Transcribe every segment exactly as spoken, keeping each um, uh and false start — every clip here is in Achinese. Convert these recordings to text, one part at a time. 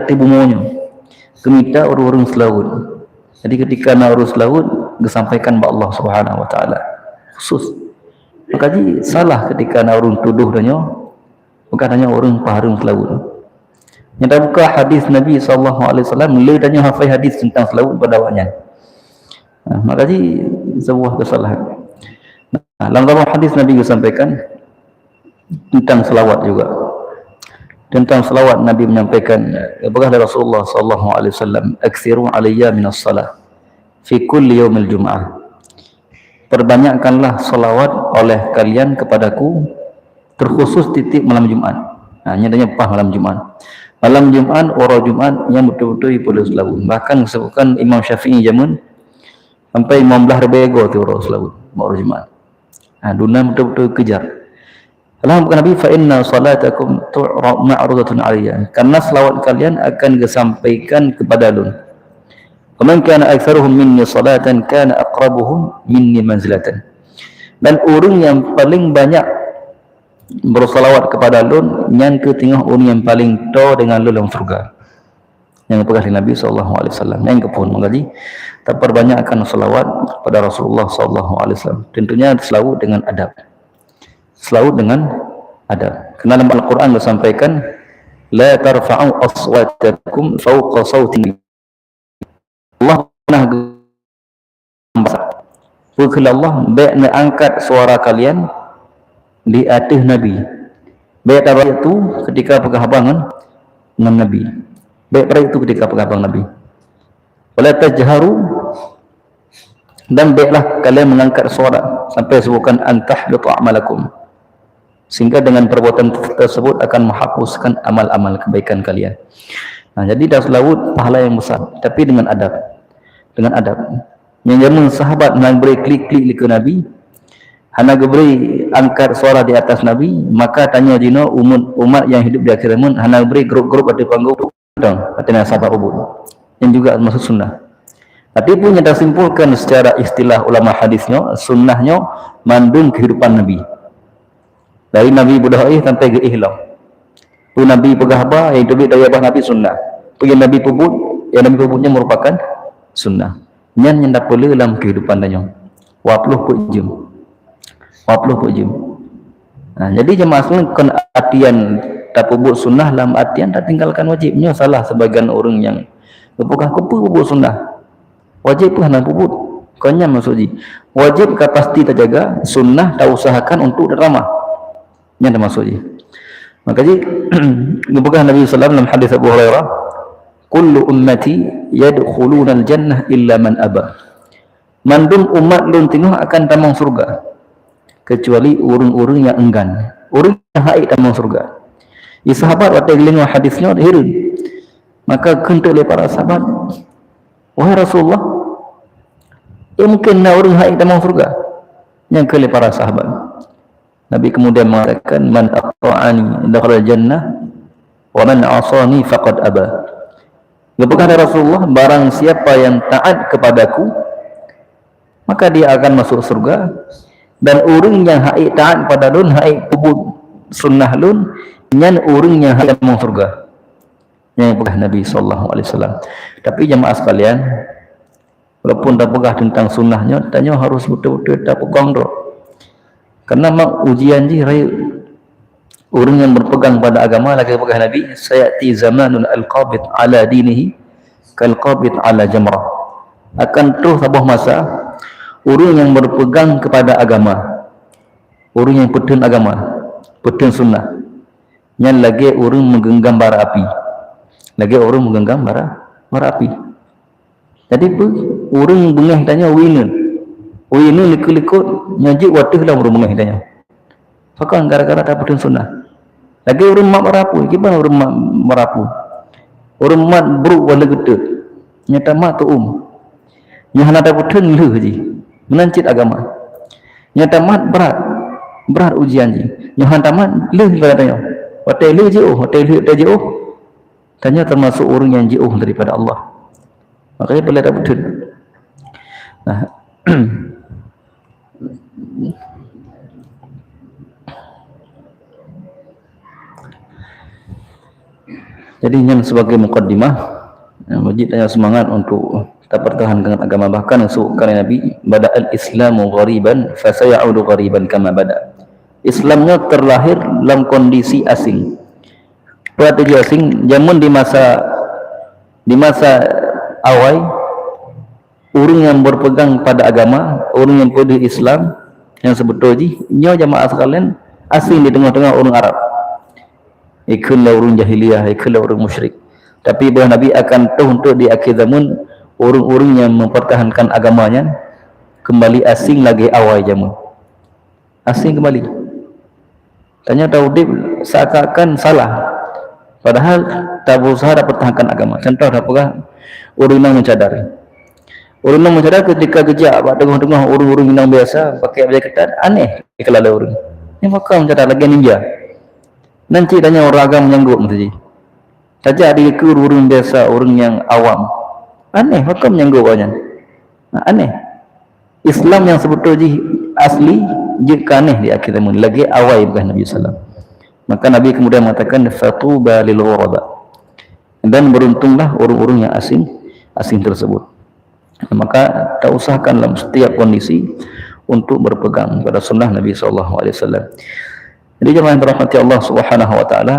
ateueh bumoe nyoe, geumita ureuëng-ureuëng seulaweuet. Jadi ketika na ureuëng seulaweuet, geusampaikan bak Allah Subhanahu wa Taala khusus. Maka jih salah ketika na ureuëng tudoh tanyoe, bukan hanya ureuëng pahareuem seulaweuet. Nyang tabuka hadis Nabi sallallahu alaihi wasallam, le tanyoe hafai hadis tentang seulaweuet pada awaknyan. Nah, maka jih sebuah kesalahan. Nah, lam saboh hadis Nabi geusampaikan tentang selawat juga. Tentang selawat Nabi menyampaikan, eh, peugah lé Rasulullah sallallahu alaihi wasallam, "Aktsiru alayya minas salah fi kulli yaumil jum'ah." Perbanyakkanlah selawat oleh kalian kepadaku, terkhusus tiep-tiep malam Jumat. Ha, nyan tanyoe paih malam Jumat. Malam Jumat, uroe Jumat, nyan beutôi-beutôi peureulee selawat. Bahkan disebutkan Imam Syafi'i jameun, sampai limong blaih ribèe goe teuh uroe selawat, uroe Jumat. Ha, duna beutôi-beutôi kejar. Alah bukan Nabi, "Fa inna salatakum tu'ra-, ma'rudatun alayya." Karena selawat kalian akan geusampaikan kepada lôn. "Wa man kana aktsaruhum minni salatan kana aqrabuhum minni manzilatan." Dan ureuëng nyang paling banyak bersalawat kepada lôn, nyan kheueh teungoh ureuëng nyang paling toe dengan lôn lam syeuruga. Nyang geupeugah lé Nabi sallallahu alaihi wasallam. Nyang keuphon, maka jih, taperbanyakkan selawat pada Rasulullah sallallahu alaihi wasallam. Tentunya selawat dengan adab. Selawat dengan adab. Karena dalam Al-Quran disampaikan, "La tarfa'u aswatakum fawqa sautin." Allah pernah geumbasa. Peue kheun Allah, "Bèk neuangkat suara kalian di ateueh Nabi." Bèk tabayeue tu ketika peugah haba ngon, ngon Nabi. Bèk tabayeue tu ketika peugah haba ngon Nabi. "Wala tajharu," dan bèklah kalian mengangkat suara sampai disebutkan, "An tahbita a'malakum." Sehingga dengan perbuatan tersebut akan menghapuskan amal-amal kebaikan kalian. Nah, jadi taseulaweuet pahala yang besar, tapi dengan adab. Dengan adab. Nyang jameun sahabat hana geubri klik-klik likot Nabi, hana geubri angkat suara di atas Nabi, maka tanyoe jinoe umat, umat yang hidup di akhir zaman hana geubri grup-grup ateueh panggong. Betul, artinya sahabat ubud. Yang juga termasuk sunnah. Tapi pun yang tersimpulkan secara istilah ulama hadis nyoe, sunnah nyoe mandum kehidupan Nabi. Dari Nabi beudôh éh sampai geuéh lom. Peue Nabi peugah haba, nyang teubiet dari babah Nabi sunnah. Peue nyang Nabi peubuet, nyang Nabi peubuet nyan merupakan sunnah. Nyan nyang tapeulé lam kehidupan tanyoe. Waploh peuet jeuem. Waploh peuet jeuem. Nah, jadi jeumaah sekalian, kon artian tapeubuet sunnah lam artian tatinggalkan wajib. Nyoe salah sebagian ureuëng nyang geupeugah, "Keupeue peubuet sunnah? Wajib pun hana peubuet." Kon nyan maksud jih. Wajib ka pasti tajaga, sunnah tausahakan untuk tatamah. Nyan maksud jih. Maka jih, geupeugah Nabi sallallahu alaihi wasallam lam hadis Abu Hurairah, "Kullu ummati yadkhulunal jannah illa man aba." Mandum umat lôn teungoh akan tamong syeuruga, kecuali ureuëng-ureuëng nyang enggan, ureuëng nyang hana ék tamong syeuruga. Di sahabat watée geudeungoe hadis nyoe hireuen. Maka kheun teuk lé para sahabat, "Wahai Rasulullah, eh mungkin na ureuëng hana ék tamong syeuruga?" Nyang kheun lé para sahabat. Nabi kemudian mengatakan, "Man ata'ani dakhala jannah, wa man asani faqad aba." Geupeugah lé Rasulullah, "Barang siapa yang taat kepadaku, maka dia akan masuk surga. Dan ureuëng nyang hana ék taat pada lôn, hana ék peubuet sunnah lôn, nyan ureuëng nyang hana ék tamong surga." Nyang peugah Nabi sallallahu alaihi wasallam. Tapi jamaah sekalian, walaupun tapeugah teuntang sunnah nyoe, tanyoe harus beutôi-beutôi tapeukong droe. Karena mak ujian jih rayeuk. Ureuëng nyang berpegang pada agama, lagée peugah Nabi, "Sayati zamanun al-qabid ala dinihi kal-qabid ala jamrah." Akan troh saboh masa, ureuëng nyang berpegang kepada agama, ureuëng nyang peutheun agama, peutheun sunnah, nyan lagée ureuëng meugeunggam bara api. Lagée ureuëng meugeunggam bara, bara api. Jadi peue? Ureuëng beungéh tanyoe uineuen. Uineuen likot-likot, nyoe jeuet wateueh lom ureuëng beungéh tanyoe. Pakon? Gara-gara tapeutheun sunnah. Lagée ureuëng mat bara apui, kiban ureuëng mat bara apui? Ureuëng mat brok wan leugeuteuek, nyoe tamat teuuem. Nyoe hana tapeutheun lheueh jih, meunan cit agama. Nyoe tamat brat, brat ujian jih. Nyoe hana tamat lheueh daripada tanyoe. Watée lheueh jiôh, watée lheueh watée jiôh, tanyoe teumasok ureuëng nyang jiôh daripada Allah. Makanya peureulée tapeutheun. Nah. Jadi nyan sebagai mukadimah, ya, wajib tanyoe seumangat untuk tapertahankan agama. Bahkan disebutkan oleh Nabi, "Bada'al Islamu ghariban, fasayaudu ghariban kama bada." Islam nyoe terlahir dalam kondisi asing. Peue arti jih asing? Jameun di masa, di masa awai, ureuëng nyang berpegang pada agama, ureuëng nyang peudeuh Islam, nyang seubeutôi jih, nyoe jamaah sekalian, asing di teungoh-teungoh ureuëng Arab. Ikheun lé ureuëng jahiliyah, ikheun lé ureuëng musyrik. Tapi bah Nabi akan toh untuk di akhir zaman, ureuëng-ureuëng nyang mempertahankan agama nyan kembali asing lagée awai jameun. Asing kembali. Tanyoe taudeb seakan-akan salah. Padahal tabeurusaha tapertahankan agama. Contoh tapeugah ureuëng inong meucadar. Ureuëng inong meucadar ketika geujak bak teungoh-teungoh ureuëng-ureuëng inong biasa pakai bajée keutat, aneh dikala lé ureuëng. Nyoe pakon meucadar lagée ninja. Nan cit tanyoe ureuëng agam meunyanggôp meusaji. Tajak dikeue ureuëng biasa, ureuëng nyang awam. Aneh, pakon meunyanggôp awaknyan. Nah, aneh. Islam nyang seubeutôi jih asli jeuet keu aneh di akhé zaman, lagée awai peugah Nabi sallam. Maka Nabi kemudian mengatakan, "Fatuba lil ghuraba." Dan beruntunglah ureuëng-ureuëng nyang asing, asing tersebut. Maka tausahakan dalam setiap kondisi untuk berpegang pada sunnah Nabi sallallahu alaihi wasallam. Jadi jemaah yang dirahmati Allah Subhanahu wa taala,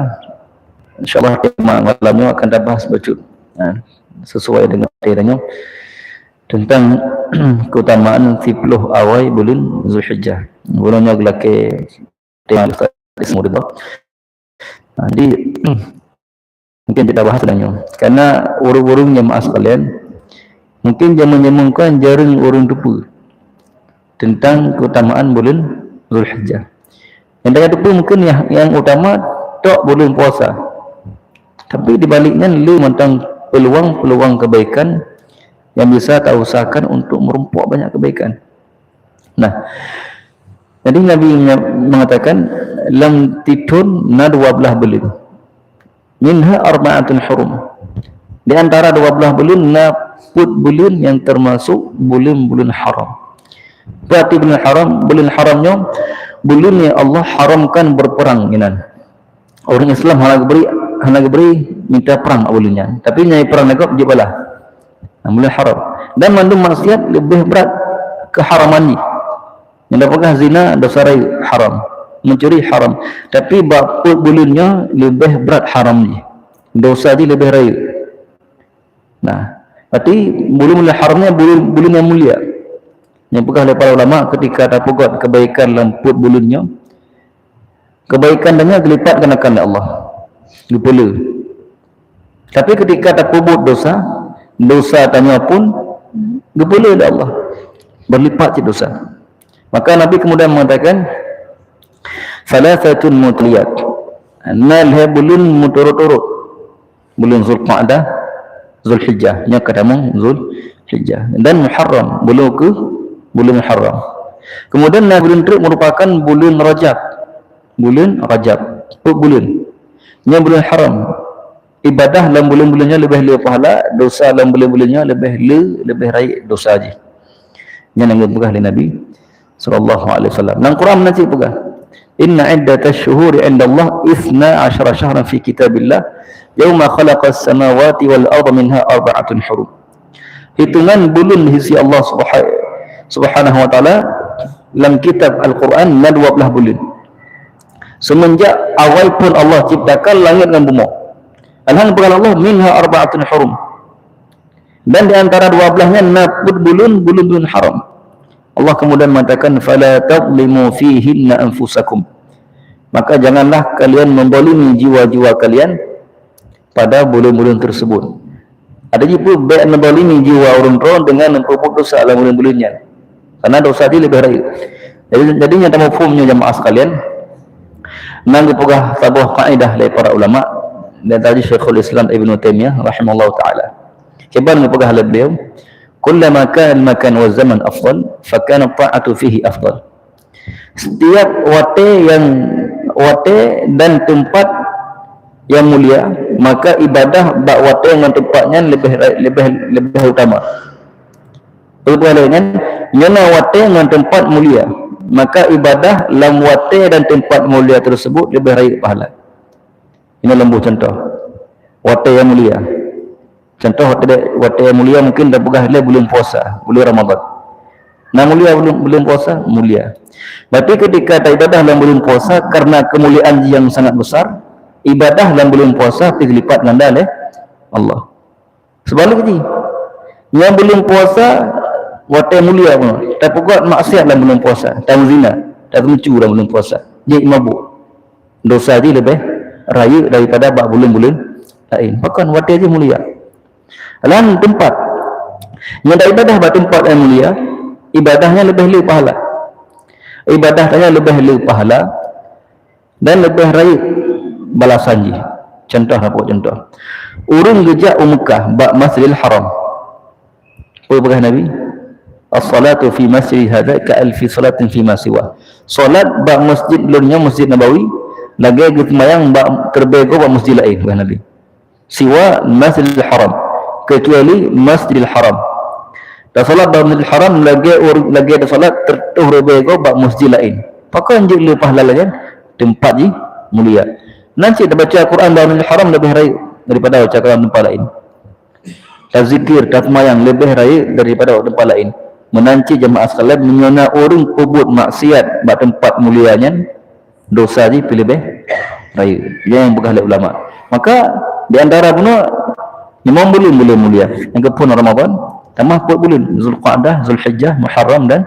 insyaallah tema malam nyoe akan tabahas bacut, ha, sesuai dengan tema nyoe tentang keutamaan siploh awai buleuen Zulhijjah. Buleuen nyoe geulakée tema Ustaz Ismail Ridha. Ha, jadi mungkin kita bahas dalam nyoe. Karena ureuëng-ureuëng jemaah sekalian, mungkin jameun-jameun kan jareueng ureuëng teupeue tentang keutamaan buleuen Zulhijjah. Nyang tanyoe teupeue mungkin nyang, nyang utama tok buleuen puasa. Tapi di balik nyan le mantong peluang-peluang kebaikan yang bisa tausahakan untuk meurumpok banyak kebaikan. Nah, jadi Nabi menya-, mengatakan, "Lam tithon na dua belah buleuen. Minha arba'atun hurum." Di antara dua belah buleuen na peuet buleuen yang termasuk buleuen-buleuen haram. Berarti buleuen haram, buleuen haram nyoe buleuen yang Allah haramkan berperang inan. Ureuëng Islam hana geubri, hana geubri mita prang bak buleuen nyan. Tapi nyang perang nangkok jeuet bala. Nah, buleuen haram. Dan mandum maksiat leubeh brat keharaman jih. Nyang tapeugah zina dosa rayeuk haram, meucuri haram. Tapi bak peuet buleuen nyoe leubeh brat haram jih. Dosa jih leubeh rayeuk. Nah, berarti buleuen-buleuen haram nyan buleuen, buleuen nyang mulia. Nyang peugah lé para ulama ketika tapeugot kebaikan lam peuet buleuen nyoe, kebaikan tanyoe geulipat gandakan lé Allah. Geupeule. Tapi ketika tapeubuet dosa, dosa tanyoe pun geupeule lé Allah. Berlipat cit dosa. Maka Nabi kemudian mengatakan, "Thalathatun mutaliyat." Na lhée buleuen meuturot-turot. Buleuen Zulqa'dah, Zulhijjah. Nyoe ka tamong Zulhijjah. Dan Muharram, buleuen keu buleuen Muharram. Kemudian na buleuen treuk merupakan buleuen Rajab. Buleuen Rajab, peuet buleuen. Nyoe buleuen haram. Ibadah lam buleuen-buleuen nyoe leubeh le pahala, dosa lam buleuen-buleuen nyoe leubeh le, leubeh rayeuk dosa jih. Nyan nyang geupeugah lé Nabi sallallahu alaihi wasallam. Lam Quran meunan cit peugah, "Inna iddatasy syuhuri 'indallah itsna asyara syahran fi kitabillah, yauma khalaqas samawati wal arda minha arba'atun hurum." Hitongan buleuen di sisi Allah Subha-, Subhanahu wa Taala lam kitab Al-Quran na dua belah buleuen. Seumeunjak awai phon Allah ciptakan langét ngon bumoe. Alhang peugah Allah, "Minha arba'atun hurum." Dan di antara dua belah nyan na peuet buleuen, buleuen-buleuen haram. Allah kemudian mengatakan, "Fala tazlimu fihinna anfusakum." Maka janganlah kalian menzalimi jiwa-jiwa kalian pada buleuen-buleuen tersebut. Ada jih peue bék menzalimi jiwa ureuëng droe dengan meupeubeuet dosa lam buleuen-buleuen nyan. Karena dosa jih leubeh rayeuk. Jadi, jadi nyang tamuphom nyoe jamaah sekalian, na geupeugah saboh kaidah lé para ulama, dan tadi Syekhul Islam Ibnu Taimiyah rahimahullahu taala. Kiban geupeugah lé beliau, "Kullama kana al-makan wa zaman afdal, fa kana ta'atu fihi afdal." Setiap watée yang, watée dan tempat yang mulia, maka ibadah bak watée ngon tempat nyan leubeh, leubeh, leubeh utama. Leubeh lé nyan, nyoe na watée ngon tempat mulia, maka ibadah lam watée dan tempat mulia tersebut leubeh rayeuk pahala. Ini leumbôh contoh. Watée nyang mulia. Contoh watée, watée nyang mulia mungkin tapeugah lé buleuen puasa, buleuen Ramadhan. Na mulia buleuen, buleuen puasa? Mulia. Berarti ketika taibadah lam buleuen puasa karena kemuliaan jih nyang sangat besar, ibadah lam buleuen puasa pih lipat ganda lé Allah. Seubalik jih, nyang buleuen puasa watée mulia pun, tapeubuet maksiat lam buleuen puasa, tameuzina, tameuncu lam buleuen puasa, jeuet mabuk. Dosa jih leubeh rayeuk daripada bak buleuen-buleuen laén. Pakon? Watée jih mulia. Lam teumpat nyang taibadah bak teumpat nyang mulia, ibadah nyan leubeh le pahala. Ibadah tanyoe leubeh le pahala dan leubeh rayeuk balasan jih. Contoh, na peuet contoh. Ureuëng geujak u Meukah bak Masjidil Haram. Peue peugah Nabi? "As-salatu fi masjidi hadza ka alfi salatin fi ma siwa." Salat bak masjid lôn nyoe, Masjid Nabawi, lagée geuseumayang bak keureubeue goe bak masjid laén, peugah Nabi. Siwa Masjidil Haram, kecuali Masjidil Haram. Tasalat bak Masjidil Haram lagée ur-, lagée tasalat teureutôh ribée goe bak masjid laén. Pakon jeuet le pahala lagée nyan? Teumpat jih mulia. Nan cit tabaca Al-Quran bak Masjidil Haram leubeh rayeuk daripada baca Quran teumpat laén. Tazikir, taseumayang leubeh rayeuk daripada bak teumpat laén. Meunan cit jamaah sekalian, meunyoe na ureuëng peubuet maksiat bak teumpat mulia nyan, dosa jih pih leubeh rayeuk. Nyan nyang peugah lé ulama. Maka di antara bunoe limong buleuen, buleuen mulia. Nyang geuphon Ramadhan, tamah peuet buleuen, Zulqa'dah, Zulhijjah, Muharram dan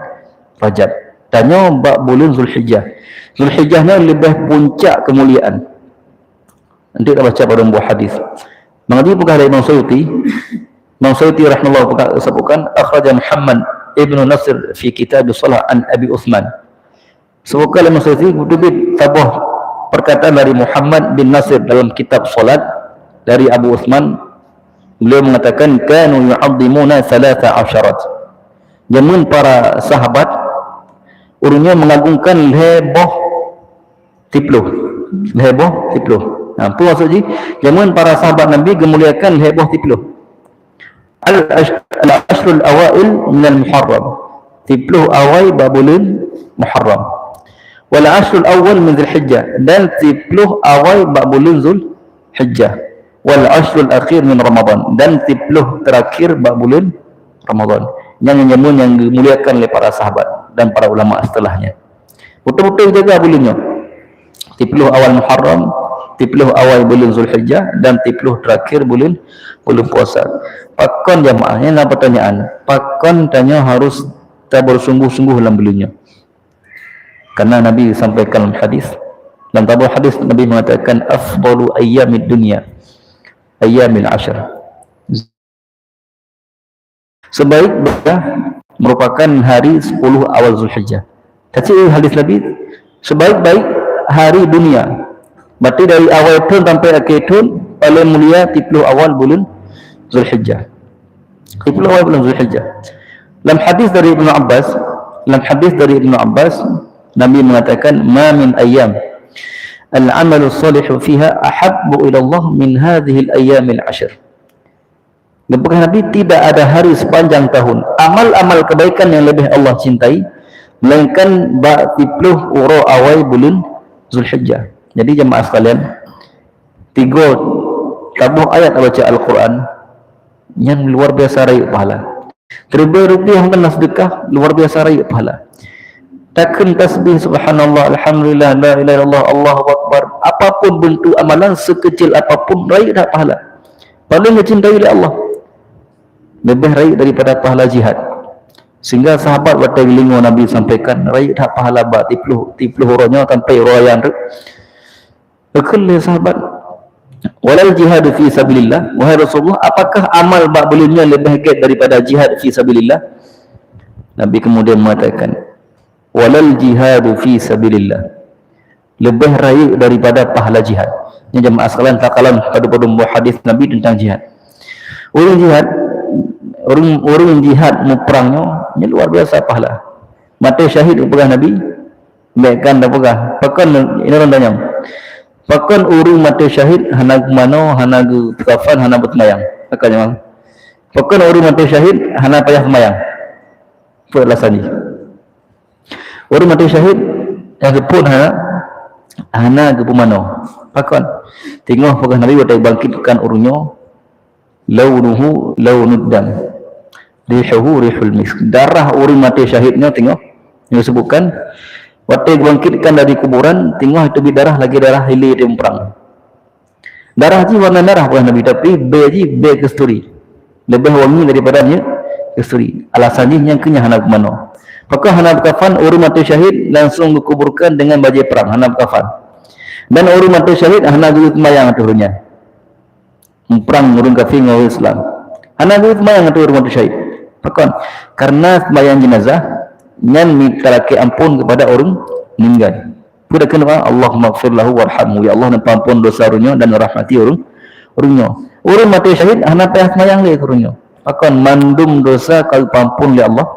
Rajab. Tanyoe bak buleuen Zulhijjah. Zulhijjah nyoe leubeh puncak keumuliaan. Nanti kita baca baru buah hadis. Mengaji peugah dari Imam Suyuti. Imam Suyuti rahimahullah peugah, sebutkan, "Akhraja Muhammad ibnu Nasir fi kitab salah an Abi Utsman." Sebutkan Imam Suyuti, teubiet saboh perkataan dari Muhammad bin Nasir dalam kitab salat dari Abu Utsman. Beliau mengatakan, "Kanu yu'azzimuna thalatha asyarat." Jameun para sahabat, ureuëng nyoe mengagungkan lhée boh siploh. Lhée boh siploh. Nah, peue maksud jih? Jameun para sahabat Nabi geumuliakan lhée boh siploh. Al-ash-, al-ashrul awail minal Muharram. Siploh awai bak buleuen Muharram. Wal ashrul awwal min Zulhijjah. Dan siploh awai bak buleuen Zulhijjah. Wal ashrul akhir min Ramadan. Dan siploh terakhir bak buleuen Ramadan. Nyan nyang jameun nyang geumuliakan lé para sahabat dan para ulama setelahnya. Beutôi-beutôi jaga buleuen nyoe. Siploh awai Muharram, siploh awai buleuen Zulhijjah, dan siploh terakhir buleuen, buleuen puasa. Pakon jamaah? Nyan na pertanyaan. Pakon tanyoe harus tabersungguh-sungguh lam buleuen nyoe? Karena Nabi sampaikan dalam hadis, dalam saboh hadis Nabi mengatakan, "Afdalu ayyamid dunya ayyamil ashr." Sebaik-baik merupakan hari sepuluh awal Zulhijjah. Tacit hadis Nabi, sebaik-baik hari dunia. Berarti dari awal thon sampai akhir thon, paling mulia siploh awal buleuen Zulhijjah. Siploh awal buleuen Zulhijjah. Dalam hadis dari Ibnu Abbas, dalam hadis dari Ibnu Abbas, Nabi mengatakan, "Ma min ayyam al-amalu salihu fiha ahabbu ila Allah min hadhil ayyamil ashr." Geupeugah Nabi, tidak ada hari sepanjang tahun amal-amal kebaikan yang lebih Allah cintai, melainkan bak siploh uroe awai buleuen Zulhijjah. Jadi jamaah sekalian, tiga taboh ayat baca Al-Quran, nyan luar biasa rayeuk pahala. Ribée rupiah mungkin na sedekah, luar biasa rayeuk pahala. Takheun tasbih, subhanallah, alhamdulillah, la ilaha illallah, Allahu akbar. Apapun bentuk amalan, sekecil apapun, rayeuk that pahala. Paling geucintai lé Allah. Leubeh rayeuk daripada pahala jihad. Sehingga sahabat watée geudeungoe Nabi sampaikan, rayeuk that pahala bak siploh, siploh uroe nyoe sampai uroe nyan tu. Geukheun lé sahabat, "Walal jihadu fi sabilillah, wahai Rasulullah, apakah amal bak buleuen nyoe leubeh gét daripada jihad fi sabilillah?" Nabi kemudian mengatakan, "Walal jihadu fi sabilillah, leubeh rayeuk daripada pahala jihad." Nyan jamaah sekalian, takalon padum-padum buah hadis Nabi tentang jihad. Ureuëng jihad, ureuëng, ureuëng jihad muprang nyoe, nyan luar biasa pahala. Maté syahid, peugah Nabi, bék kan tapeugah. Pakon, inoe ureuëng tanyong, pakon ureuëng maté syahid hana geumanoe, hana geukafan, hana beuseumayang? Pakon nyoe? Pakon ureuëng maté syahid hana payah seumayang? Peue alasan jih? Ureuëng maté syahid nyang geuphon hana, hana geupeumanoe. Pakon? Teungoh peugah Nabi watée bangkitkan ureuëng nyoe, "Launuhu launud dam, rihuhu rihul misk." Darah ureuëng maté syahid nyoe teungoh nyoe sebutkan, watée bangkitkan dari kuburan, teungoh teubiet darah lagée darah ilée di muprang. Darah jih warna darah peugah Nabi, tapi bée jih bée kasturi. Leubeh wangi daripada minyeuk kasturi. Alasan jih nyang keunyan hana beumanoe. Pakon hana beukafan, ureuëng maté syahid langsung geukuburkan dengan bajée perang, hana beukafan. Dan ureuëng maté syahid hana geuyue seumayang ateueh ureuëng nyan. Muprang ureuëng kafé ngon ureuëng Islam. Hana geuyue seumayang ateueh ureuëng maté syahid. Pakon? Karena seumayang jenazah nyan mita lakée amphon kepada ureuëng meninggai. Peue dakeuh doa, "Allahumma ighfir lahu warhamhu." Ya Allah, neupeuampon dosa ureuëng nyoe dan rahmati ureuëng, ureuëng nyoe. Ureuëng maté syahid hana payah seumayang lé keu ureuëng nyoe. Pakon? Mandum dosa ka geupeuampon lé Allah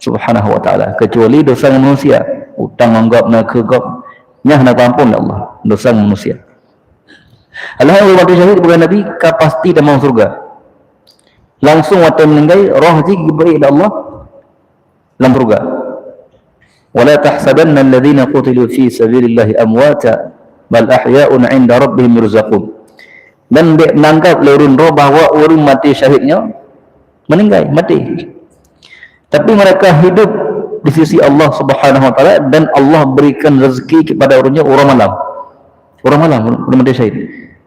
Subhanahu wa Taala, kecuali dosa ngon manusia. Utang ngon gob, nakeuh gob, nyan hana peuampon lé Allah, dosa ngon manusia. Alhai ureuëng maté syahid, peugah Nabi, ka pasti tamong syeuruga. Langsung watée meuninggai, roh jih geubri lé Allah lam syeuruga. "Wa la tahsabanna alladhina qutilu fi sabilillahi amwata, bal ahya'un 'inda rabbihim yurzaqun." Dan bék neunanggab lé ureuëng droe bahwa ureuëng maté syahid nyoe meuninggai, maté. Tapi mereka hidup di sisi Allah Subhanahu wa Taala, dan Allah berikan rezeki kepada ureuëng nyoe uroe malam. Uroe malam, ureuëng maté syahid.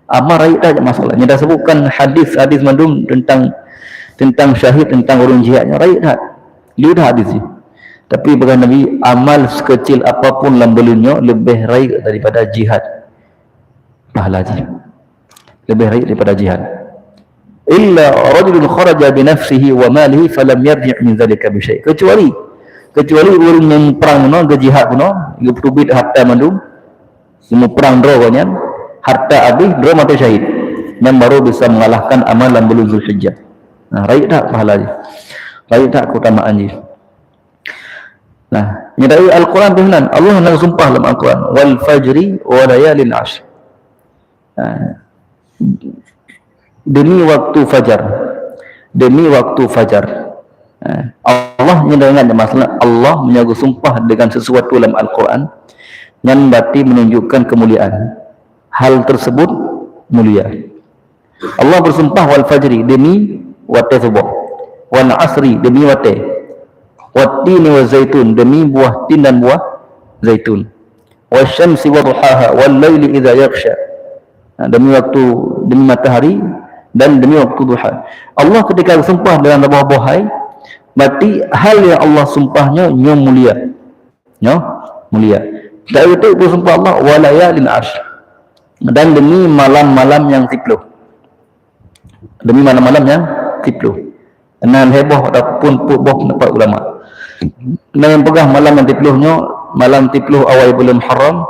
Amal rayeuk that masalah. Nyang tasebutkan hadis-hadis mandum tentang, tentang syahid, tentang ureuëng jihad nyoe rayeuk that. Lé that hadis jih. Tapi peugah Nabi, amal sekecil apapun lam buleuen nyoe leubeh rayeuk daripada jihad. Pahala jih. Leubeh rayeuk daripada jihad. "Illa rajulun kharaja bi nafsihi wa malihi falam yarji' min dzalika bi syai'." Kecuali, kecuali ureuëng nyang muprang bunoe, geujihad bunoe, geupeubiet harta mandum, geumuprang droe nyan, harta abéh, droe maté syahid. Nyan baru bisa mengalahkan amal lam buleuen Zulhijjah. Nah, rayeuk that pahala jih. Rayeuk that keutamaan jih. Nah, nyan dari Al-Quran tu nan, Allah na sumpah lam Al-Quran, "Wal fajri wa layalin ashr." Ha. Demi waktu fajar. Demi waktu fajar. Ha. Allah nyan dengan masalah Allah meunyoe geusumpah dengan sesuatu dalam Al-Quran, nyan berarti menunjukkan kemuliaan. Hal tersebut mulia. Allah bersumpah, "Wal fajri," demi watée suboh. "Wal asri," demi watée. "Wat tini wa zaitun," demi buah tin dan buah zaitun. "Wasyamsi wa duhaha, wal laili idza yaghsya." Ha, demi waktu, demi matahari dan demi waktu duha. Allah ketika bersumpah dengan saboh-saboh hai, berarti hal yang Allah sumpah nyoe, nyoe mulia. Nyoe mulia. Tapi beutôi bersumpah Allah, "Wa layalin ashr." Dan demi malam-malam yang siploh. Demi malam-malam yang siploh. Na lhée boh ataupun peuet boh pendapat ulama. Na nyang peugah malam nyang siploh nyoe, malam siploh awai buleuen Muharram.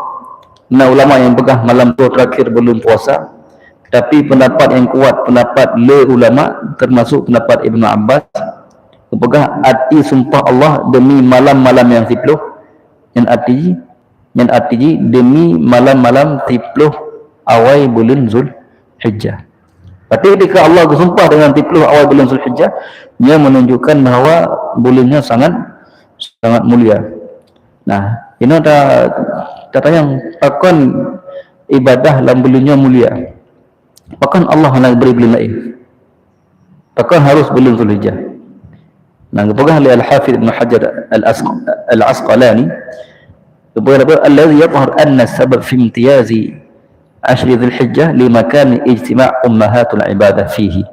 Na ulama nyang peugah malam siploh terakhir buleuen puasa. Tapi pendapat nyang kuat, pendapat le ulama, termasuk pendapat Ibnu Abbas, geupeugah arti sumpah Allah demi malam-malam nyang siploh, nyan arti jih, nyan arti jih demi malam-malam siploh awai buleuen Zulhijjah. Berarti ketika Allah geusumpah dengan siploh awai buleuen Zulhijjah, nyan menunjukkan bahwa buleuen nyan sangat, sangat mulia. Nah, inoe ta, tatanyong, pakon ibadah lam buleuen nyoe mulia? Pakon Allah hana bri buleuen laén? Pakon harus buleuen Zulhijjah? Nah, geupeugah lé Al-Hafidz Ibnu Hajar Al-Asq-, Al-Asqalani, geupeugah, "Alladzi yadhhar anna sabab fi imtiyazi asyri Zulhijjah li makani ijtima' ummahatul ibadah fihi."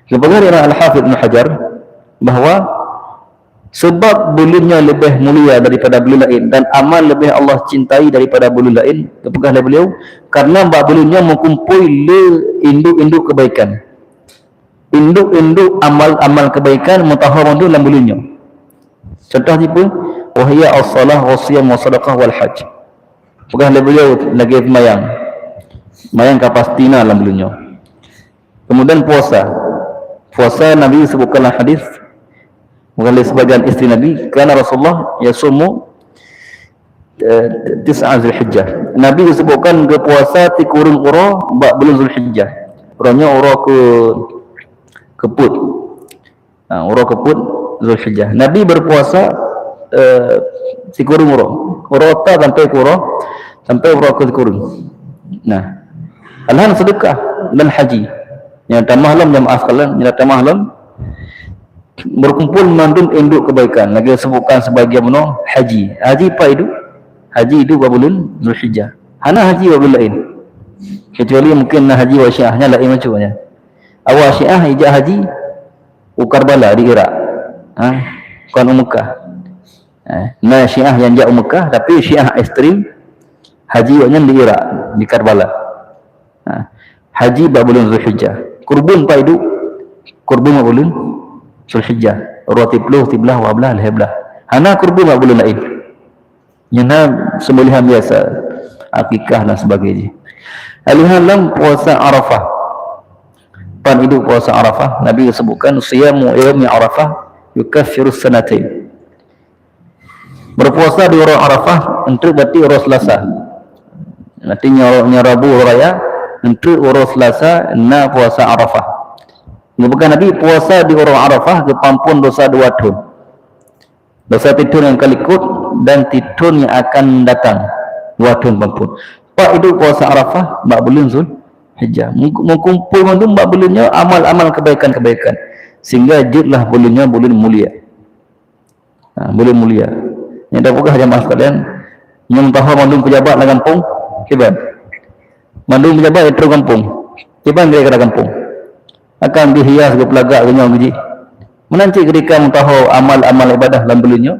Geupeugah lé Imam Al-Hafidz Ibnu Hajar bahwa sebab buleuen nyoe leubeh mulia daripada buleuen laén dan amal leubeh Allah cintai daripada buleuen laén, geupeugah lé beliau, karena bak buleuen nyoe meukumpôi le induk-induk kebaikan. Induk-induk amal-amal kebaikan meutuha mandum lam buleuen nyoe. Contoh jih peue? "Wa hiya as-salah, wa siyam, wa sadaqah, wal hajj." Peugah lé beliau lagée seumayang. Seumayang ka pasti na lam buleuen nyoe. Kemudian puasa. Puasa Nabi sebutkan dalam hadis, bukan lé sebagian isteri Nabi, karena Rasulullah yasumu, eh, tis'a Zulhijjah. Nabi disebutkan geupuasa sikureueng uroe bak buleuen Zulhijjah. Uroe nyoe uroe ke, keupeuet. Ha, uroe keupeuet Zulhijjah. Nabi berpuasa, eh, sikureueng uroe. Uroe ta sampai ke uroe, sampai uroe ke sikureueng. Nah, alahan sedekah dan haji. Nyang tamah lom jamaah sekalian, nyang tamah lom berkumpul mandum induk kebaikan. Lagèe sebutkan sebagian bunoe haji. Haji pat iduk? Haji iduk bak buleuen Zulhijjah. Hana haji bak buleuen laén. Kecuali mungkin na haji awak Syiah, nyan laén macam nyan. Awak Syiah ijak haji u Karbala di Irak. Ha? Kon u Mekah. Ha? Na Syiah nyang jak u Mekah, tapi Syiah ekstrem, haji awaknyan di Irak, di Karbala. Ha. Haji bak buleuen Zulhijjah. Kurbon pat iduk? Kurbon bak buleuen Zulhijjah. Uroe siplôh, siblaih, dua blaih, lhèe blaih. Hana kurbon bak buleuen laén. Nyan na seumbelihan biasa, akikah dan sebagainya. Alihan lam puasa Arafah. Pat iduk puasa Arafah, Nabi sebutkan, "Siyamu yaumi Arafah yukaffirus sanatain." Berpuasa di uroe Arafah, enteuk berarti uroe Selasa. Berarti nyoe, nyoe Rabu raya, enteuk uroe Selasa na puasa Arafah. Geupeugah Nabi, puasa di uroe Arafah geupampon dosa dua thon. Dosa tithon nyang ka likot dan tithon nyang akan datang, dua thon pampon. Pat iduk puasa Arafah? Bak buleuen Zulhijjah. Meukumpul mandum bak buleuen nyoe amal-amal kebaikan-kebaikan, sehingga jeuetlah buleuen nyoe buleuen mulia. Ha, buleuen mulia. Nyang tapeugah jamaah sekalian, nyang taho mandum pejabat lam gampông, kiban? Mandum pejabat nyang trok gampông, kiban kira-kira gampông? Akan geuhias, geupeulagak, geunyong geuji. Meunan cit keudika meutaho amal-amal ibadah lam buleuen nyoe,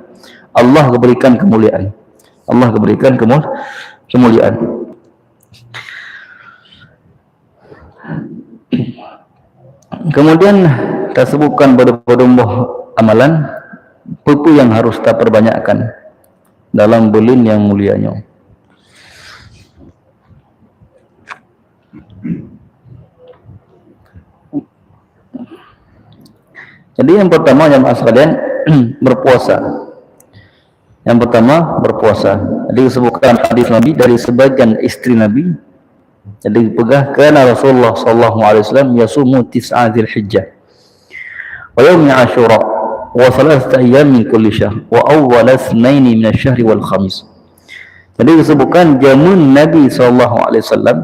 Allah geuberikan keumuliaan. Allah geuberikan keumul-, keumuliaan. Kemudian, tasebutkan padum-padum boh amalan, peue-peue nyang harus tapeubanyakkan dalam buleuen nyang mulia nyoe. Jadi, yang pertama, jamaah sekalian, berpuasa. Yang pertama, berpuasa. Jadi, disebutkan hadis Nabi dari sebagian isteri Nabi. Jadi, peugah, "Kana Rasulullah sallallahu alaihi wasallam yasumu tis'a Dzulhijjah, wa yaumi Asyura, wa thalathata ayyam min kulli syahr, wa awwala tsnaini minasyahri wal khamis." Jadi, disebutkan jameun Nabi sallallahu alaihi wasallam,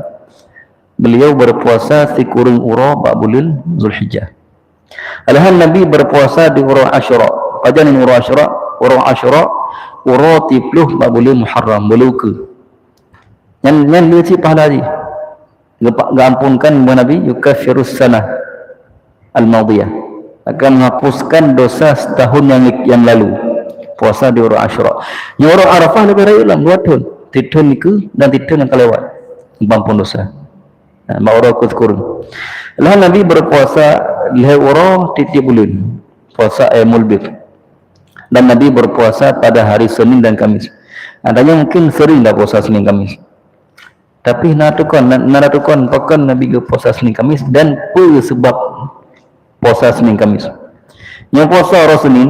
beliau berpuasa sikureueng uroe bak buleuen Zulhijjah. Alahan Nabi berpuasa di uroe Asyura. Pajan uroe Asyura? Uroe Asyura, uroe siplôh bak buleuen Muharram, buleuen ukeue. Nyan, nyan lheueh cit pahala jih. Geupa-, geuampunkan bak Nabi, yukaffirus sanah al-madiyah. Akan menghapuskan dosa setahun yang, yang lalu. Puasa di uroe Asyura. Nyoe uroe Arafah leubeh rayeuk lom, dua thon. Tithon nikeue dan tithon nyang ka lewat. Geuamphon dosa. Nah, bak uroe keu sikureueng. Lah Nabi berpuasa lhèe uroe tiep-tiep buleuen. Puasa ayyamul bid. Dan Nabi berpuasa pada hari Senin dan Kamis. Adanya mungkin sering dah puasa Senin Kamis. Tapi na tukon, na, na tukon pakon Nabi geupuasa Senin Kamis dan peue seubab puasa Senin Kamis. Nyang puasa uroe Senin,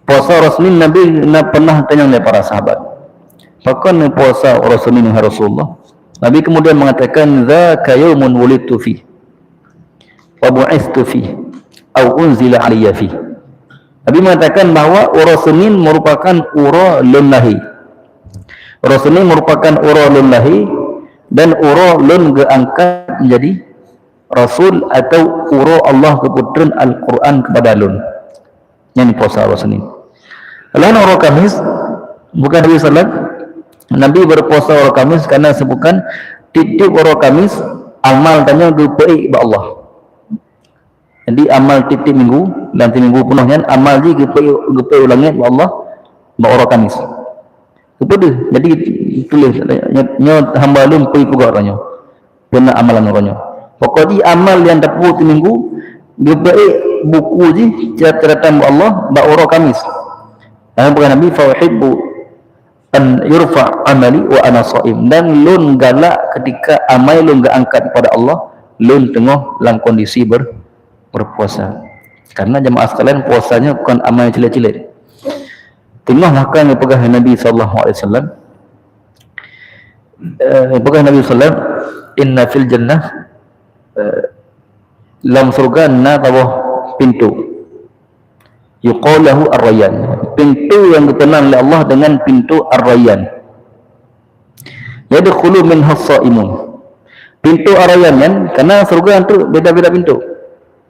puasa uroe Senin Nabi na pernah tanyong lé para sahabat, "Pakon neupuasa uroe Senin, ya Rasulullah?" Nabi kemudian mengatakan, "Dzaka yaumun wulidtu fi, wa bu'itstu fi, au unzila alayya fi." Nabi mengatakan bahwa uroe Senin merupakan uroe lôn lahé. Uroe Senin merupakan uroe lôn lahé dan uroe lôn geuangkat menjadi rasul atau uroe Allah geupeutreun Al-Quran kepada lôn. Nyan puasa uroe Senin. Lalu uroe Kamis, bukan Nabi sallam, Nabi berpuasa uroe Kamis karena sebutkan tiep-tiep uroe Kamis amal tanyoe geupeuék bak Allah. Jadi amal tiep-tiep minggu dan tiep minggu peunoh nyan amal jih geupeuék, geupeuék u langét bak Allah bak uroe Kamis. Keupeue deuh? Jadi tuléh, "Nyoe hamba lôn peue peugah uroe nyoe, peue na amalan uroe nyoe." Pokok jih amal nyang tapeubuet minggu geupeuék buku jih catatan bak Allah bak uroe Kamis. Dan peugah Nabi, "Fa uhibbu an yurfa amali wa ana shaim." Dan lôn galak ketika amai lôn geuangkat kepada Allah, lôn teungoh lam kondisi ber-, berpuasa. Karena jamaah sekalian, puasa nyoe kon amai cilet-cilet. Teungoh bahkan geupeugah Nabi sallallahu alaihi wasallam, eh, peugah Nabi sallam, "Inna fil jannah," eh, lam syurga na saboh pintu. Yuqalu lahu Ar-Rayyan. Pintu yang geupeunang lé Allah dengan pintu Ar-Rayyan. Yadkhulu minhas shaimun. Pintoe Ar-Rayyan nyan, karena syurga tu beda-beda pintoe.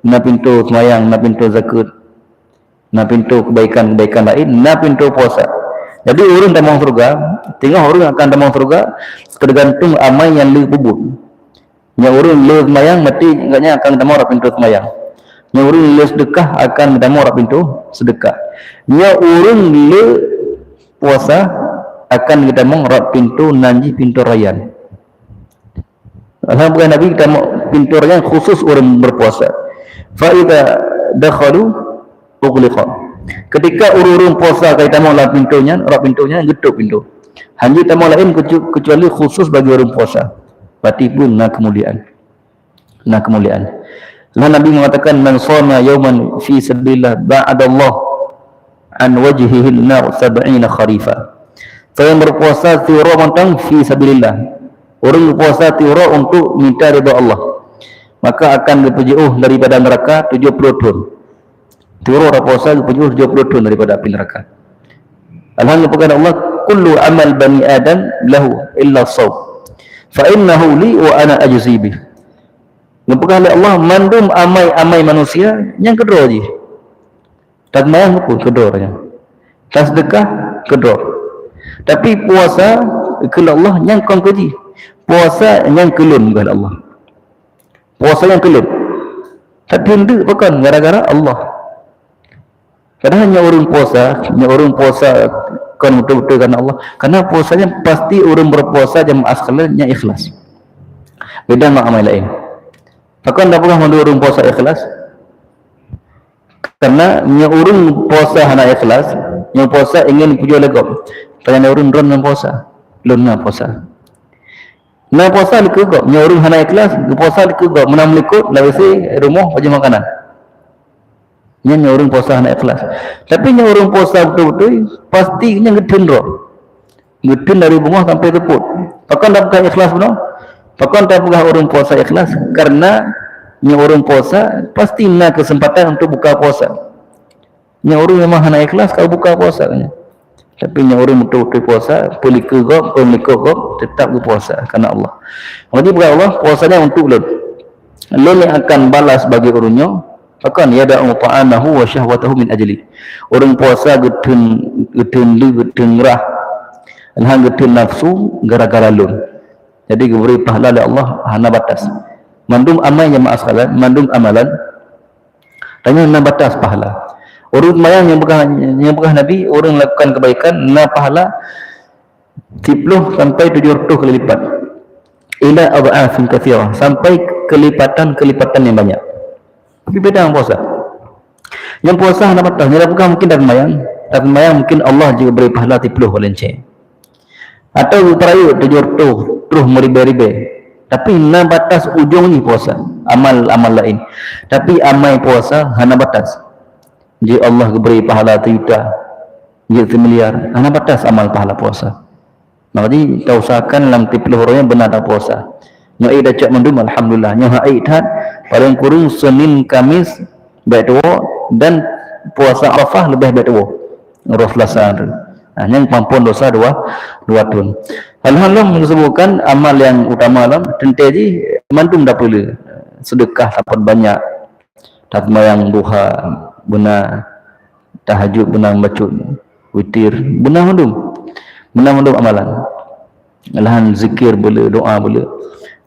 Na pintoe seumayang, na pintoe zakeuet, na pintoe kebaikan-kebaikan laén, na pintoe puasa. Jadi ureuëng tamong syurga, singoh ureuëng akan tamong syurga, tergantung amai nyang le peubuet. Nyoe ureuëng le seumayang, mati geutanyoe akan geutamong rot pintoe seumayang. Nyoe ureuëng le seudeukah akan geutamong rot pintoe seudeukah. Nyoe ureuëng le puasa akan geutamong rot pintoe nan jih pintoe Rayyan. Alhamdulillah Nabi geutamong pintoe Rayyan khusus ureuëng berpuasa. Fa idza dakhalu ughliqa. Ketika ureuëng-ureuëng puasa ka geutamong lam pintoe nyan, rot pintoe nyan geutôp pintoe. Hana jitamong laén kecu-, kecuali khusus bagi ureuëng puasa. Berarti pun na kemuliaan. Na kemuliaan. Lah Nabi mengatakan, "Man shama yauman fi sabilillah ba'adallah an wajhihin nar sab'ina kharifa." Siapa yang berpuasa siuroe mantong fi sabilillah, ureuëng berpuasa siuroe untuk minta ridha Allah, maka akan geupeujeuôh daripada neraka tujuh puluh thon. Siuroe puasa geupeujeuôh tujuh puluh thon daripada api neraka. Alhamdulillah, Allah, "Kullu amal bani Adam lahu illa shaum. Fa innahu li wa ana ajzi bih." Geupeugah lé Allah, "Mandum amai-amai manusia nyang keudroe jih." Taseumayang pun keudroe nyan. Taseudeukah keudroe. Tapi puasa keu Allah nyang kon keu jih. Puasa nyang keu lôn, kheun Allah. Puasa nyang keu lôn. Tapi hana pakon, gara-gara Allah. Padahai nyoe ureuëng puasa, nyoe ureuëng puasa kon beutôi-beutôi karena Allah. Karena puasa nyan pasti ureuëng berpuasa jamaah sekalian nyang ikhlas. Beda ngon amai laén. Pakon tapeugah mandum ureuëng puasa ikhlas? Karena nyoe ureuëng puasa hana ikhlas, nyoe puasa ingin pujoe lé gob. Tanya ureuëng, "Droeneuh na puasa?" "Lôn na puasa." Na puasa likot gob, nyoe ureuëng hana ikhlas, geupuasa likot gob, meunan meulikot, lawét rumoh pajoh makanan. Nyan nyoe ureuëng puasa hana ikhlas. Tapi nyoe ureuëng puasa beutôi-beutôi, pasti nyan geutheun droe. Geutheun dari beungoh sampai seupôt. Pakon tapeugah ikhlas bunoe? Pakon tapeugah ureuëng puasa ikhlas? Karena nyoe ureuëng puasa pasti na kesempatan untuk buka puasa. Nyoe ureuëng memang hana ikhlas ka buka puasa nyan. Tapi nyoe ureuëng beutôi-beutôi puasa, peulikot gob, peumeulikot gob, tetap geupuasa karena Allah. Maka jipeugah Allah, "Puasa nyan untuk lôn. Lôn nyang akan balas bagi ureuëng nyoe." Pakon, "Yada'u ta'amahu wa syahwatahu min ajli." Ureuëng puasa geutheun, geutheun le, geutheun rah, dan geutheun nafsu gara-gara lôn. Jadi geubri pahala lé Allah hana batas. Mandum amai jamaah sekalian, mandum amalan, tanyoe na batas pahala. Ureuëng seumayang nyang peugah, nyang peugah Nabi, ureuëng lakukan kebaikan na pahala siploh sampai tujoh reutôh kali lipat. Ila adh'afin katsirah, sampai kelipatan-kelipatan yang banyak. Tapi beda ngon puasa. Nyang puasa hana batas, nyang peugah mungkin taseumayang, taseumayang mungkin Allah juga beri pahala siploh kali lipat. Atau geupeurayeuk tujoh reutôh, troh meuribèe-ribèe. Tapi na batas ujong jih puasa, amal-amal laén. Tapi amai puasa hana batas. Jeuet Allah geubri pahala teujuta, jeuet teumiliar, hana batas amal pahala puasa. Maka jih, tausahakan lam siploh uroe nyan beuna tapuasa. Nyoe ék tacok mandum, alhamdulillah. Nyoe hak ék that, paleng kureueng Senin, Kamis, bèk tuwoe, dan puasa Arafah leubeh bèk tuwoe. Uroe Selasa tu. Ha, nyan peuampôn dosa dua, dua thon. Hal-hal lom geusebutkan amal nyang utama lom, teuntèe jih mandum tapeulé. Seudeukah tapeubanyak, taseumayang duha beuna, tahajud beuna, bacut witir beuna mandum. Beuna mandum amalan. Lahan zikir beulé, doa beulé.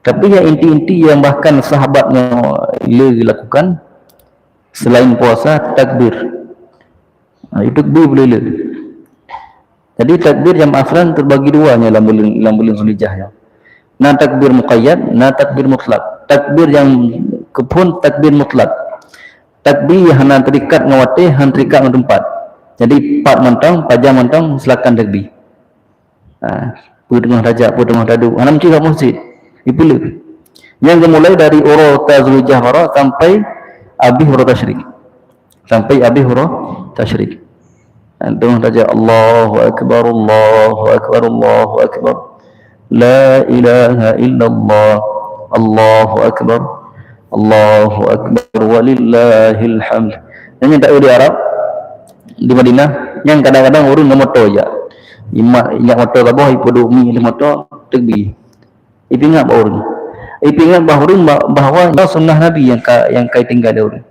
Tapi nyang inti-inti nyang bahkan sahabat nyoe le lakukan selain puasa, takbir. Ha, itu takbir beulé le. Jadi takbir jamaah sekalian terbagi dua nyoe lam buleuen, lam buleuen Zulhijjah nyoe. Na takbir muqayyad, na takbir mutlak. Takbir nyang keuphon takbir mutlak. Takbir hana terikat ngon watèe, hana terikat ngon teumpat. Jadi pat mantong, pajan mantong, silakan takbir. Ha, peue teungoh tajak, peue teungoh taduek, hana meucue bak meuseujid. Ipeuleueh. Nyang geumulai dari uroe Zulhijjah baroe sampai abéh uroe tasyrik. Sampai abéh uroe tasyrik. Teungoh tajak, "Allahu Akbar, Allahu Akbar, Allahu Akbar. La ilaha illallah. Allahu Akbar. Allahu Akbar, walillahil hamd." Nyan nyang taeu di Arab, di Madinah, nyang kadang-kadang ureueng ngon moto jak. Imat ingat moto saboh, ipeuduek mi di moto, takbir. Ipeuingat bak ureuëng. Ipeuingat bak ureuëng ba-, bahwa nyoe sunnah Nabi nyang ka, nyang ka tinggai lé ureuëng.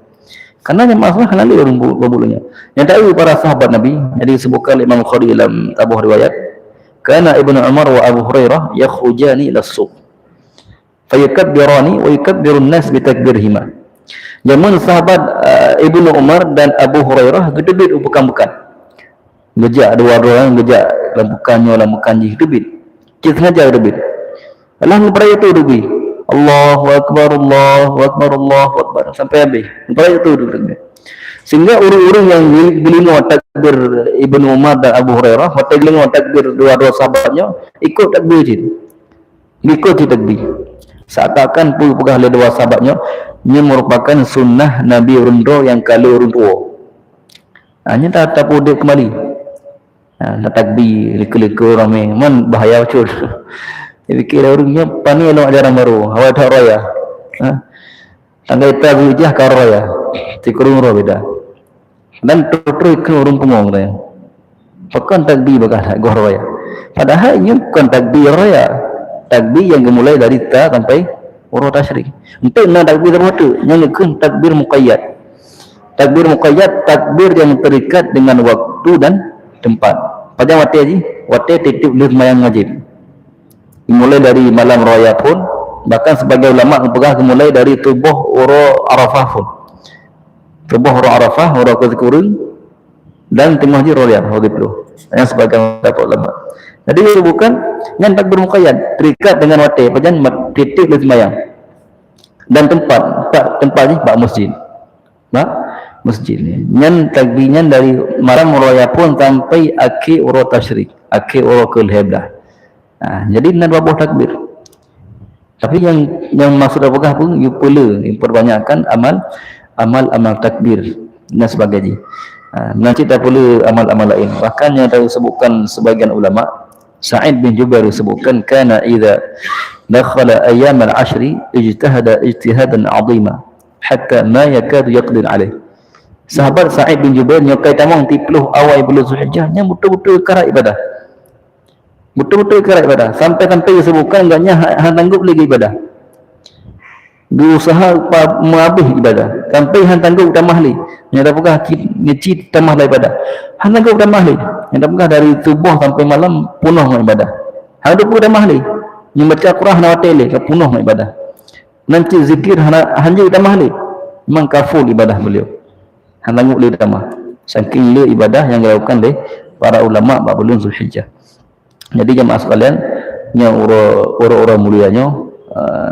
Karena jamaah salat hana lé ureuëng bu-, buet lagée nyan. Nyang tahu para sahabat Nabi, jadi disebutkan oleh Imam Bukhari dalam saboh riwayat, "Kana Ibnu Umar wa Abu Hurairah yakhrujani ila suq. Fayukabbirani wa yukabbirun nas bitakbirihima." Jameun sahabat, eh, Ibnu Umar dan Abu Hurairah geuteubiet u peukan-peukan. Geujak dua droe nyan, geujak lam peukan nyoe, lam peukan jih, geuteubiet. Cit sengaja geuteubiet. Alah, geupeurayeuk tu geuteubiet. Allahu Akbar, Allahu Akbar, Allahu Akbar. Sampai habéh. Geupeurayeuk tu geuteubiet. Sehingga ureuëng-ureuëng nyang geu-, geudeungoe takbir Ibnu Umar dan Abu Hurairah, watée geudeungoe takbir dua droe sahabat nyoe, ikot takbir cit. Ikot cit takbir. Seakan-akan peue peugah lé dua sahabat nyoe, nyoe merupakan sunnah Nabi ureuëng droe nyang ka lheueh ureuëng tuwoe. Ha, nyan ta-, tapeuudeb keumbali. Ha, tatakbir, likot-likot ramé. Man bahaya bacut. Dipikir ureuëng nyoe, pane lom ajaran barô. Awai that raya. Ha? Tanggai ita geujak ka raya. Sikureueng uroe beda. Dan troh-troh keu ureuëng pungo katanya. Pakon takbir bagaih that goh raya. Padahai nyoe bukan takbir raya. Takbir nyang geumulai dari ta sampai uroe tasyrik. Enteuk na takbir saboh teuk, nyan geukheun takbir muqayyad. Takbir muqayyad, takbir yang terikat dengan waktu dan tempat. Pajan watée jih? Watée tieb-tieb lheueh seumayang wajéb. Mulai dari malam raya phon, bahkan sebagian ulama geupeugah geumulai dari tuboh uroe Arafah phon. Tuboh uroe Arafah, uroe keu sikureueng, dan teungoh jih uroe raya, uroe siplôh. Nyan sebagian pendapat ulama. Jadi, bukan, nyan takbir muqayyad, terikat dengan watée, pajan mat-, tieb-tieb lheueh seumayang. Dan tempat, tempat, tempat jih bak masjid. Bak masjid. Nyan takbir nyan dari malam uroe raya phon sampai akhé uroe tasyrik, akhé uroe keu lhée blah. Ha, jadi na dua boh takbir. Tapi nyang, nyang maksud tapeugah pun, yue peule, yue perbanyakkan amal, amal-amal takbir dan sebagainya. Ha, meunan cit tapeule amal-amal laén. Bahkan nyang disebutkan sebagian ulama, Sa'id bin Jubair disebutkan, "Kana idza dakhala ayyamal ashri ijtahada ijtihadan 'azima, hatta ma yakadu yaqdir alaih." Sahabat Sa'id bin Jubair nyoe kai tamong tieb ploh awai buleuen Zulhijjah, nyan beutôi-beutôi karat ibadah. Beutôi-beutôi karat ibadah. Sampai-sampai disebutkan gobnyan ha-, hana sanggob lé ibadah. Geuusaha pa-, meuhabéh ibadah. Sampai hana sanggob tamah lé. Nyang tapeugah cit, ngeucit tamah lé ibadah. Hana sanggob tamah lé. Nyang tapeugah dari suboh sampai malam peunoh ngon ibadah. Hana sanggob tamah lé. Nyang baca Quran hana watée lé, ka peunoh ngon ibadah. Nan cit zikir hana, hana sanggob tamah lé. Memang ka full ibadah beliau. Hana sanggob lé tamah. Saking le ibadah nyang dilakukan lé para ulama bak buleuen Zulhijjah. Jadi jamaah sekalian, nyoe uroe, uroe-uroe mulia nyoe, eh,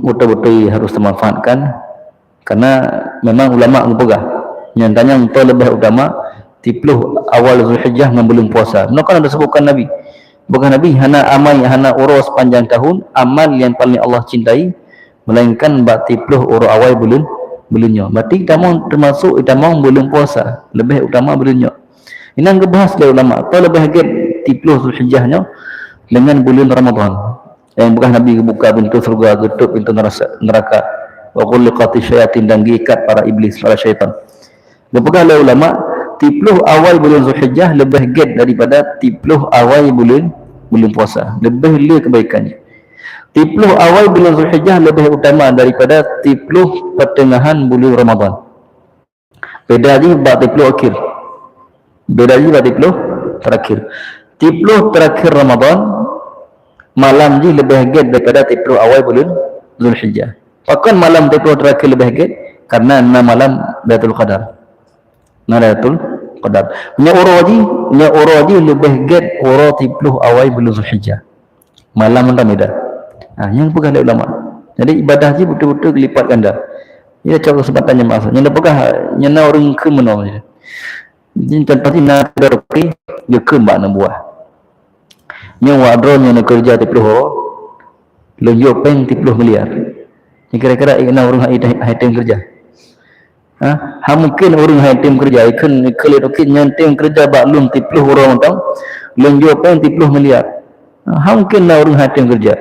beutôi-beutôi harus tamanfaatkan, karena memang ulama geupeugah, nyang tanyong toh leubeh utama, tieb ploh awai Zulhijjah ngon buleuen puasa. Nyoe kan disebutkan Nabi. Bukan Nabi, hana amai, hana uroe sepanjang tahun, amal yang paling Allah cintai, melainkan bak tieb ploh uroe awai buleuen, buleuen nyoe. Berarti tamong termasuk tamong buleuen puasa, leubeh utama buleuen nyoe. Inan geubahas lé ulama, toh leubeh gét tieb ploh Zulhijjah nyoe dengan buleuen Ramadhan. Nyang peugah Nabi geubuka pintoe syeuruga, geutôp pintoe nerasa-, neraka. Wa ghulliqatis syayatin, dan geuikat para iblis, para syaitan. Geupeugah lé ulama, tieb ploh awai buleuen Zulhijjah leubeh gét daripada tieb ploh awai buleuen, buleuen puasa. Leubeh le keubaikan nyan. Tieb ploh awai buleuen Zulhijjah leubeh utama daripada tieb ploh peuteungahan buleuen Ramadhan. Beda jih bak tieb ploh akhir. Beda jih bak tieb ploh terakhir. Tieb ploh terakhir Ramadhan, malam jih leubeh gét daripada tieb ploh awai buleuen Zulhijjah. Pakon malam tieb ploh terakhir leubeh gét? Karena na malam Lailatul Qadar. Na Lailatul Qadar. Nyoe uroe jih, nyoe uroe jih leubeh gét uroe tieb ploh awai buleuen Zulhijjah. Malam mantong beda. Ha, nyang peugah lé ulama. Jadi ibadah jih beutôi-beutôi geulipat ganda. Nyoe cok keuseumpatan jamaah. Nyang na peugah, nyang na ureuëng kheun meunoe. Jadi contoh jih na keudroe roti, geukheun bak aneuk buah. Nyoe wak droe nyoe neukeureuja tieb ploh uroe, lôn jok péng tieb ploh miliar. Nyoe kira-kira na ureuëng hai, hai, hai tem keureuja. Ha? Hana mungken ureuëng hai tem keureuja, ikheun, ikheun lé toket nyoe tem keureuja bak lôn tieb ploh uroe mantong, lôn jok péng tieb ploh miliar. Ha? Hana mungken na ureuëng hai tem keureuja.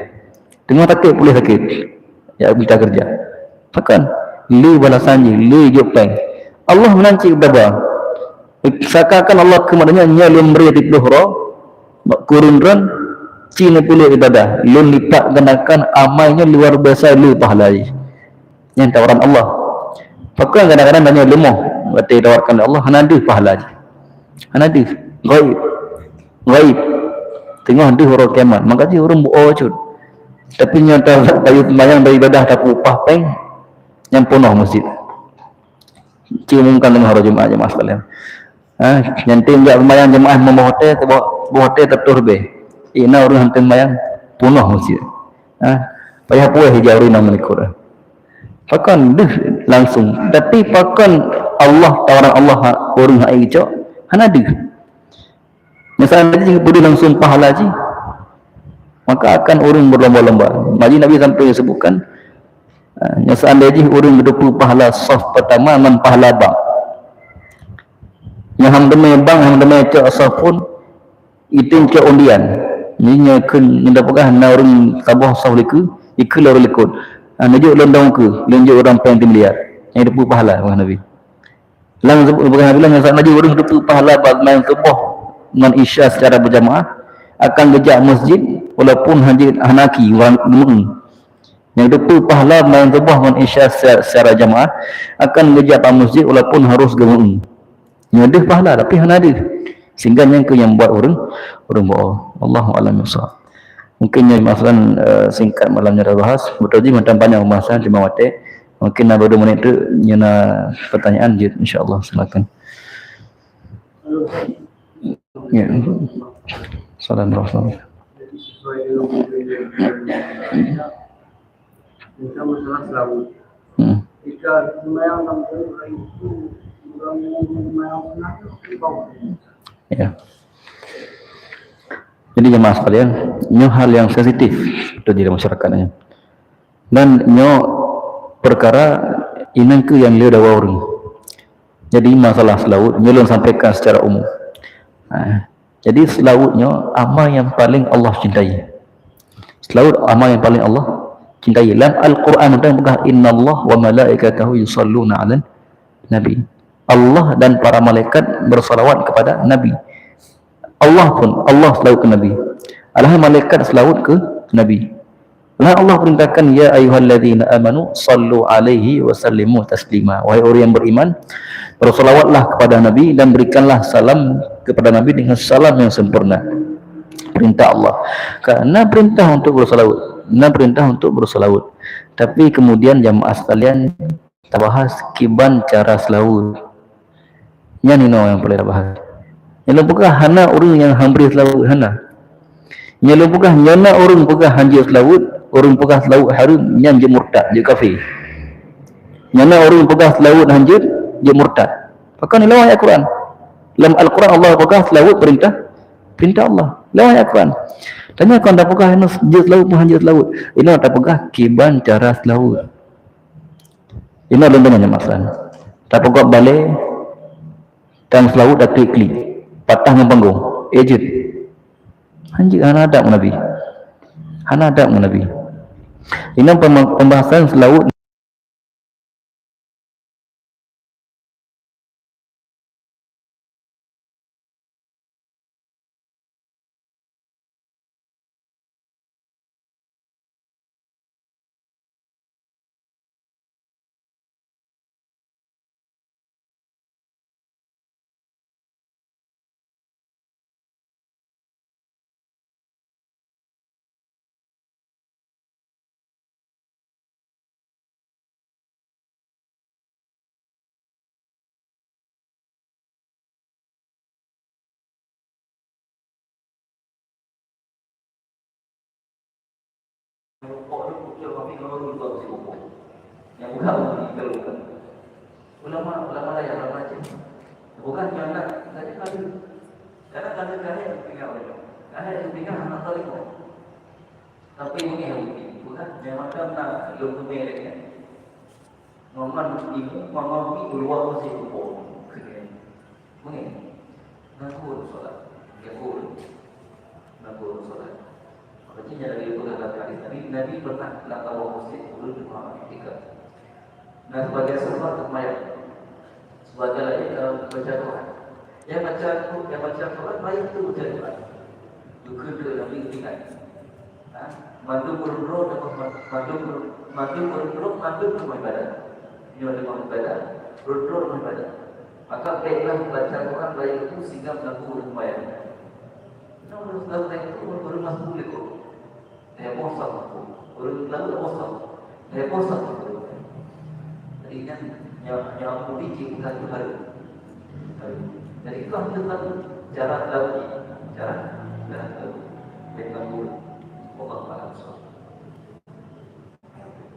Teungoh sakét puléh sakét. Ya, mita keureuja. Pakon? Le balasan jih, le jok péng. Allah meunan cit geuba. Seakan-akan Allah keu manusia nyoe lôn bri tieb ploh uroe, bak kureueng droen, Ci neupeuleuk ibadah, lôn lipat gandakan amai nyoe luar biasa le pahala jih. Nyang tawaran Allah. Pakon kadang-kadang tanyoe leumoh, watée tawarkan lé Allah, hana deuh pahala jih. Hana deuh. Ghaib. Ghaib. Teungoh deuh uroe kiamat. Maka jih ureuëng buoh cut. Tapi nyata payu sembahyang bak ibadah tapeuupah péng, nyang peunoh masjid. Ci umumkan teungoh hari Jumaat jemaah sekalian. Ha, nyan tem jak sembahyang jemaah meubeuh hotel, teuboh, boh hotel teutoh leubeh. Ina ureuëng hantom sembahyang, peunoh masjid. Ha, payah puih ija ureuëng nyang meulikot. Pakon deuh langsung. Tapi pakon Allah, tawaran Allah ha, ureuëng hai geucok, hana deuh. Misalnya jih beudeuh langsung pahala jih, maka akan ureuëng berlomba-lomba. Maji Nabi sampai sebutkan, ha, nyang seandai jih ureuëng geuteupeue pahala saf pertama ngon pahala bank. Nyang ham teumé bank, ham teumé cok saf phon, item cok undian. Jadi nyoe kheun, nyoe tapeugah na ureuëng saboh saf likot, ikheun lé ureuëng likot. Ha, neujok lôn dong keu, lôn jok ureuëng péng timiliar. Nyang teupeue pahala, peugah Nabi. Lam peugah Nabi, lam nyang saat laju ureuëng teupeue pahala bak main suboh ngon isya secara berjamaah, akan geujak masjid walaupun hana, hana aki ureuëng geumeu'en. Nyang teupeue pahala main suboh ngon isya secara, secara jamaah, akan geujak bak masjid walaupun harus geumeu'en. Nyoe deuh pahala, tapi hana deuh. Sehingga nyang keu nyang buat ureuëng, ureuëng bohong. Allahu a'lam bishawab. Mungkin nyoe masalah, eh, singkat malam nyoe dah bahas. Beutôi jih mantong panjang pembahasan, cuma watée. Mungkin na dua menit tu, nyoe na pertanyaan jeuet, insya-Allah, silakan. Ya. Salam rahmat. Tentang masalah selawat. Hmm. Jika sembahyang dalam orang itu, orang yang sembahyang sunat, bau. Ya. Jadi jemaah sekalian, nyoe hal yang sensitif betul di masyarakat ni. Dan nyoe perkara inong keu nyang le dawa ureuëng. Jadi masalah selawat, nyoe lôn sampaikan secara umum. Ha. Jadi selawat nyoe amal yang paling Allah cintai. Selawat amal yang paling Allah cintai. Lam Al-Quran mantong peugah, "Innallaha wa malaikatahu yusalluna 'alan nabi." Allah dan para malaikat bersalawat kepada Nabi. Allah pun, Allah selawat keu Nabi. Alah malaikat selawat keu Nabi. Lah Allah perintahkan, "Ya ayyuhalladzina amanu sallu 'alaihi wa sallimu taslima." Wahai orang yang beriman, bersalawatlah kepada Nabi dan berikanlah salam kepada Nabi dengan salam yang sempurna. Perintah Allah. Karena perintah untuk bersalawat. Nah, perintah untuk bersalawat. Tapi kemudian jamaah sekalian, tabahas kiban cara selawat. Nyan inoe nyang peureulée tabahas. Nyang lôn peugah hana ureuëng nyang han bri selawat, hana. Nyang lôn peugah nyoe na ureuëng peugah han jeuet selawat, ureuëng peugah selawat hareuem, nyan jeuet murtad, jeuet kafé. Nyoe na ureuëng peugah selawat han jeuet, jeuet murtad. Pakon lawan ayat Quran. Lam Al-Quran Allah peugah selawat perintah, perintah Allah. Lawan ayat Quran. Tanyoe kon tapeugah inoe jeuet selawat pun han jeuet selawat. Inoe tapeugah kiban cara selawat. Inoe lôn deungoe nyan masa. Tapeugah balée, dan selawat dak klik-klik. Patah ngon panggong. Eh, jeuet. Han jeuet, hana adab ngon Nabi. Hana adab ngon Nabi. Inoe pema-, pembahasan selawat. Ulama, ulama lain, ulama Aceh. Bukan nyan nak, nak jadi kafir. Karena kafir kahé tinggal itu. Kahé tinggal anak tarik. Tapi ini yang penting, bukan yang macam nak lom tu merek kan. Ngomong ilmu, ngomong ilmu luar mesti hukum. Mungkin. Ngaku solat. Ngaku. Ngaku solat. Makanya dari pegang hadis tadi, Nabi pernah nak tahu masjid ulun di Muhammad ketika. Nah, sebagai sahabat termayang. Sebagai lagi dalam baca Quran. Yang baca, yang baca Quran, baik itu baca Quran. Juga ke Nabi ingat. Ha? Mandum ureueng droe, mandum, mandum ureueng droe, mandum rumoh ibadah. Nyoe rumoh ibadah, ureueng droe rumoh ibadah. Maka baiklah baca Quran bak ureueng sehingga meulagu ureueng sembahyang. Nah, ureueng sembahyang itu ureueng masuk leko. Dia bosan aku. Ureueng lalu bosan. Dia bosan aku. Jadi nyan, nyan, nyan aku biji bukan tu hari. Jadi itu adalah cara tahu, cara, cara tahu. Baik, Allah Taala.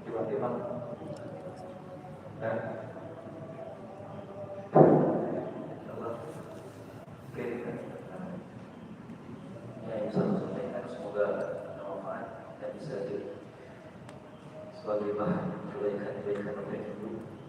Cuba memang. Ya. InsyaAllah. Oke. Ya, yang saya sampaikan semoga bermanfaat dan bisa jadi sebagai bahan kebaikan-kebaikan untuk kita.